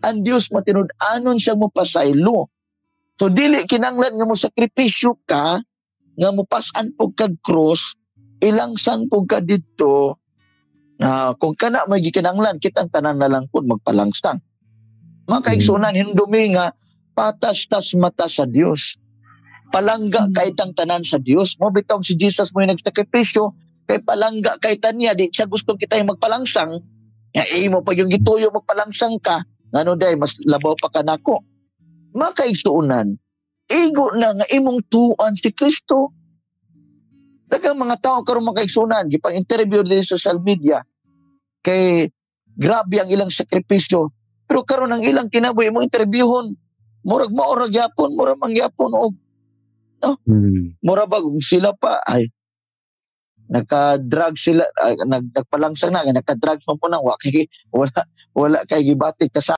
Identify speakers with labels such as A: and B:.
A: Ang Dios matinud-anon siya mo pasaylo. So dili kinanglan nga mo sakripisyo ka, nga mo pasan pug kag cross, ilangsang pug ka didto na kung kana may gikinanglan, kitang tanan na lang pud magpalangsang. Mga kaigsunan, hinumdumi nga patas tas mata sa Dios. Palangga kay tang tanan sa Dios. Mo bitong si Jesus mo yung nagsakripisyo kay palangga kay tanya, di siya gustong kita yung magpalangsang. Nga imo pag yung gituyo magpalangsang ka, ngano day mas labaw pa kanako. Mga kaigsuonan, igo na nga imong tuan si Kristo. Daghang mga tao karon, mga kaigsuonan, gipang interview din sa social media kay grabe ang ilang sakripisyo. Pero karon ang ilang kinabuhi mo interviewhon, murag mao ra gyapon, murag mangyapon og mura ba kung sila pa ay nagka-drug sila ay, nagpalangsang na, nagka-drugs man po na wa kay wala wala kay gibatik ka sa